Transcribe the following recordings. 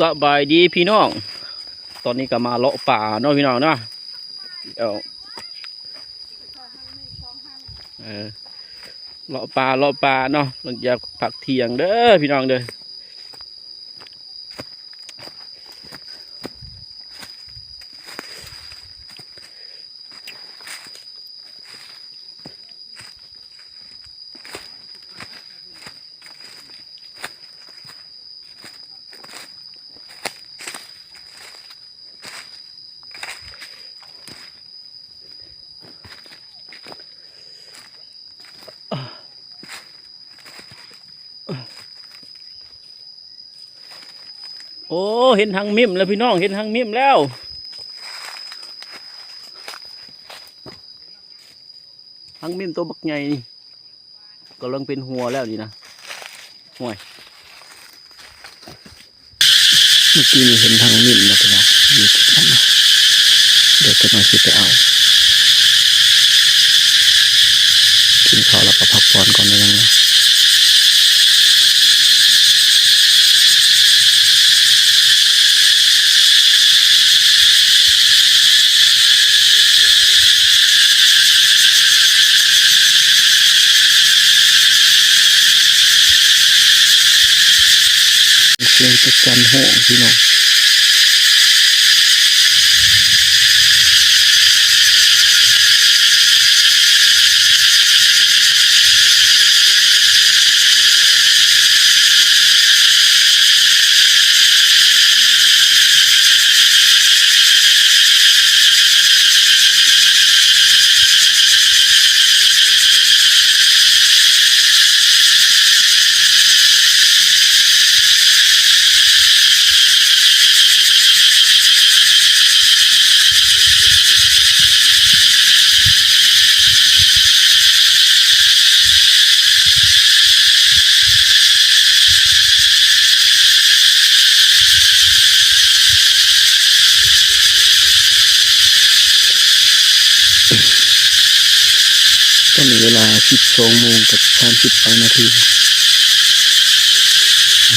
ສະບາຍດີພີ່ນ້ອງ ຕອນນີ້ກໍມາເລາະປ່າເນາະພີ່ນ້ອງເນາະ ເອີ ເລາະປ່າ ເລາະປ່າເນາະ ຫຼັງຈາກພັກທ່ຽງເດີພີ່ນ້ອງເດີ. ໂອ້ ເຫັນຮັງມິ້ມແລ້ວພີ່ນ້ອງ ເຫັນຮັງມິ້ມແລ້ວ ຮັງມິ້ມໂຕບັກໃຫຍ່ນີ້ ກຳລັງເປັນຫົວແລ້ວນີ້ນະ ໂອ້ຍ ເມື່ອກີ້ນີ້ເຫັນທັງມິ້ມນະພີ່ນ້ອງ ຢູ່ຕິດກັນນະ ດຽວຈັກໜ່ອຍຊິໄປເອົາ ກິນເຂົ້າແລ້ວກໍພັກຜ່ອນກ່ອນເດີນ້ອງເດີ. ສຽງຈັກຈັນຮ້ອງພີ່ນ້ອງ. ຕອນນີ້ເວລາສິບສອງໂມງກັບສາມສິບປາຍນາທີ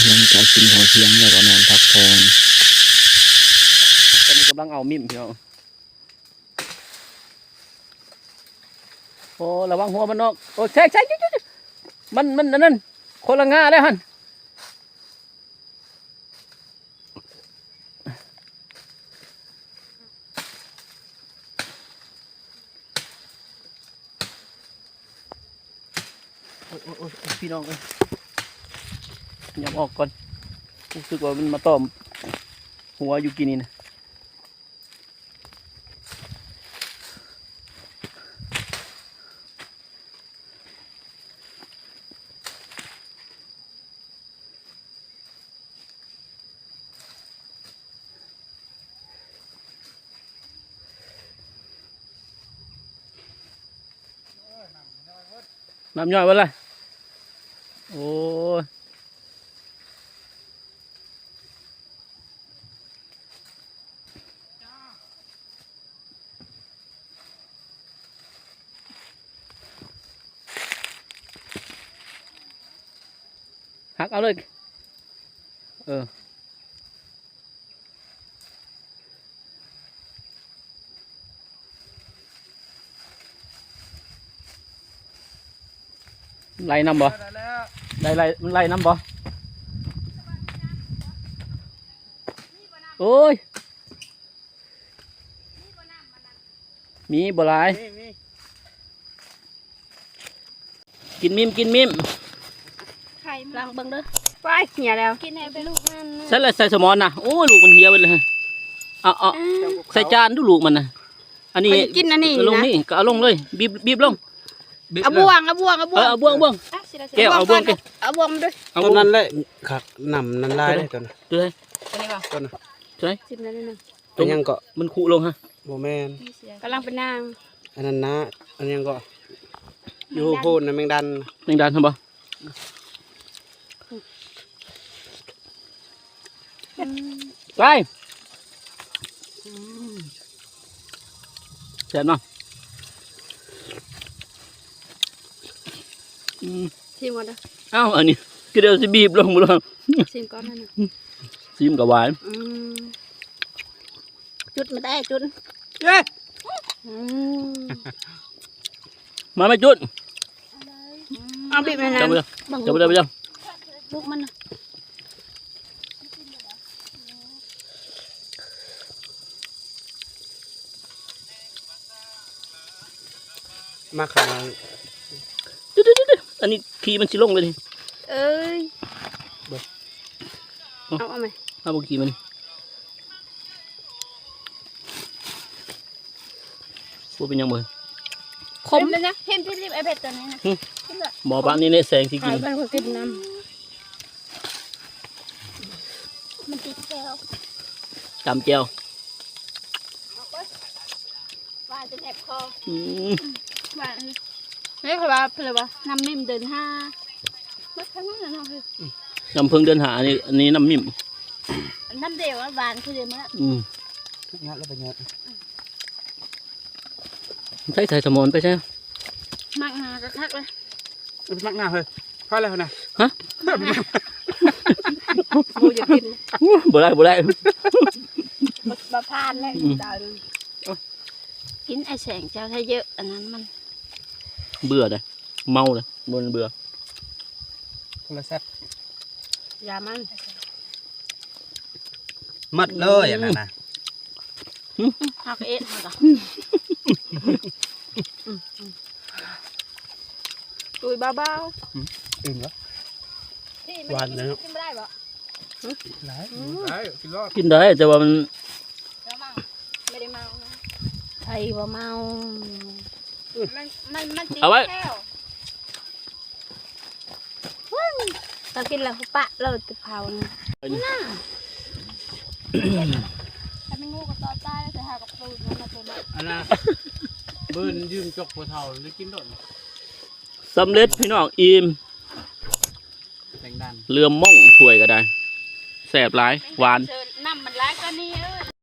ຫຼັງຈາກກິນເຂົ້າທ່ຽງແລ້ວກໍນອນພັກຜ່ອນ. ຕອນນີ້ກຳລັງເອົາມິ້ມ ພີ່ນ້ອງ. ໂອ້ ລະວັງຫົວມັນນອກ ໂອ້ ໃສ່ ໃສ່ ມັນ ມັນອັນນັ້ນ ຄົນລະງ່າແລ້ວຫັ້ນ. ໂອ້ຍ ໂອ້ຍ ໂອ້ຍ ພີ່ນ້ອງເອີຍ ຍາມອອກກ່ອນ ຮູ້ສຶກວ່າມັນມາຕອມຫົວຢູ່ກີ້ນີ້ນະ. ນ້ຳຍ້ອຍເບິດລະ ໂອ້ຍ. ຫັກເອົາເລີຍ ເອີ ໄລ່ນຳບໍ່? ໄດ້ແລ້ວ ໄດ້ ໄລ່ ມັນໄລ່ນຳບໍ່? ໂອ້ຍ ມີບໍ່ຫຼາຍ ມີ ມີ ກິນມິ້ມ ກິນມິ້ມ ໄຂ່ມັນ ລອງເບິ່ງເດີ ໄປເຫຍແລ້ວ ກິນໃຫ້ເປັນລູກມັນ ໃສ່ລະ ໃສ່ສະໝອນນະ ໂອ້ຍ ລູກມັນເຫຍເບິດເລີຍ ເອົາ ເອົາ ໃສ່ຈານດູລູກມັນນະ ອັນນີ້ ກິນອັນນີ້ ລົງນີ້ ກະເອົາລົງເລີຍ ບີບ ບີບລົງ ບີບ ເອົາບ່ວງ ເອົາບ່ວງ ເອົາບ່ວງ ເອີ ເອົາບ່ວງ ເອົາບ່ວງ ແກ້ວ ເອົາບ່ວງ ເອົາບ່ວງ ເອົາບ່ວງມາດ້ວຍ ເອົາບ່ວງ ໂຕນັ້ນແຫຼະ ຄັກ ນ້ຳນັ້ນຫຼາຍເດ້ ໂຕນັ້ນ ໂຕໃດ ໂຕນີ້ບໍ່ ໂຕນັ້ນ ໂຕໃດ ຊິມໄດ້ໜຶ່ງ ອັນຫຍັງເກາະ ມັນຄຸລົງຮະ ບໍ່ແມ່ນ ກຳລັງເປັນນາງ ອັນນັ້ນນະ ອັນຫຍັງເກາະ ຢູ່ໂພນນະ ແມງດັນ ແມງດັນຫັ້ນບໍ່? ໄປ ແຊບເນາະ ອືມ ຊີມກ່ອນເດີ ເອົ້າ ອັນນີ້ຄືດຽວຊິບີບລົງບໍ່ລະ ຊີມກ່ອນນັ້ນນະ. ຊີມກໍຫວານ. ອືມ ຈຸດມາແຕ່ຈຸດ. ເອີຍ ອືມ ມາແມ່ຈຸດ. ເອົາບີບໃຫ້ນາງ. ຈັບໄປເລີຍ ຈັບໄປເລີຍ ໄປເລີຍ. ລູກມັນນະ ມາຂ້າງ ເດີໆໆ ອັນນີ້ຂີ້ມັນຊິລົງເລີຍນີ້. ເອີຍ ເບິ່ງ ເອົາ ເອົາໃໝ່ ເອົາບໍ່ຂີ້ມັນ. ບໍ່ເປັນຫຍັງເວີຍ ຂົມເລີຍນະ. ທິ່ມໆໆ ໄອ້ເພັດຕົວນີ້ນະ. ຫຶ ບໍ່ປານນີ້ແຫຼະແສງຊິກິນ. ເອົາໄປ ຂ້ອຍກິນນຳ. ມັນຕິດແຈ່ວ ຕຳແຈ່ວ. ຫວານຈົນແຫບຄໍ. ອືມ ຫວານ. ນີ້ເຂົາວ່າເພິ່ນວ່ານ້ຳມິ້ມເດືອນຫ້າ ມັນຂະໜາດນັ້ນເນາະ. ນ້ຳເຜິ້ງເດືອນຫ້າ ອັນນີ້ ອັນນີ້ນ້ຳມິ້ມ. ນ້ຳດຽວຫວານຄືເດີມ. ອືມ ຍອດແລ້ວໄປຍອດ. ໃສ່ ໃສ່ສະໝອນໄປໃສ່. ໝາກໜາກໍຄັກເລີຍ. ໝາກໜາເຮີ້ຍ ພໍແລ້ວນະ. ຮະ ບໍ່ຢາກກິນ. ໂອ້ ບໍ່ໄດ້ ບໍ່ໄດ້ ບໍ່ ບໍ່ຜ່ານເລີຍ. ອືມ ກິນໄອ້ແສງເຈົ້າຖ້າເຍີະ ອັນນັ້ນມັນເບື່ອເດ້ ເມົາເດ້ ບໍ່ແມ່ນເບື່ອ. ໂທລະສັບ ຢ່າມັນ ໝົດເລີຍອັນນັ້ນນະ. ຫຶ ຫາກເອັດຫັ້ນລະ. ອືມ ອືມ ຕຸ້ຍເບົາໆ. ອືມ ອີ່ມແລ້ວ. ຫວານເນາະ. ກິນບໍ່ໄດ້ບໍ່? ໄດ້ ອືມ ກິນໄດ້ ກິນໂລດ ກິນໄດ້ ແຕ່ວ່າມັນ ເຈົ້າເມົາ ບໍ່ໄດ້ເມົານະ. ໃຜວ່າເມົາ? ມັນ ມັນ ມັນຕິດແຂ້ວ. ເອົາໄວ້ ເຮົາກິນແລ້ວປະເລີຍຕິບເຂົານີ້ນະ. ຖ້າແມ່ນງູກໍຕໍ່ຕາຍແລ້ວ ແຕ່ຫາກັບປູນມັນມາຕົວເນາະ. ອັນນ່າ ບືນຢືມຈົກຜູ້ເຖົ້າໄດ້ກິນໂລດ. ສຳເລັດພີ່ນ້ອງ ອີ່ມ ແຕງດັນ ເຫຼືອມມ່ອງຖ້ວຍກໍໄດ້ ແຊບຫຼາຍ ຫວານ ນ້ຳມັນຫຼາຍກວ່ານີ້ເອີຍ.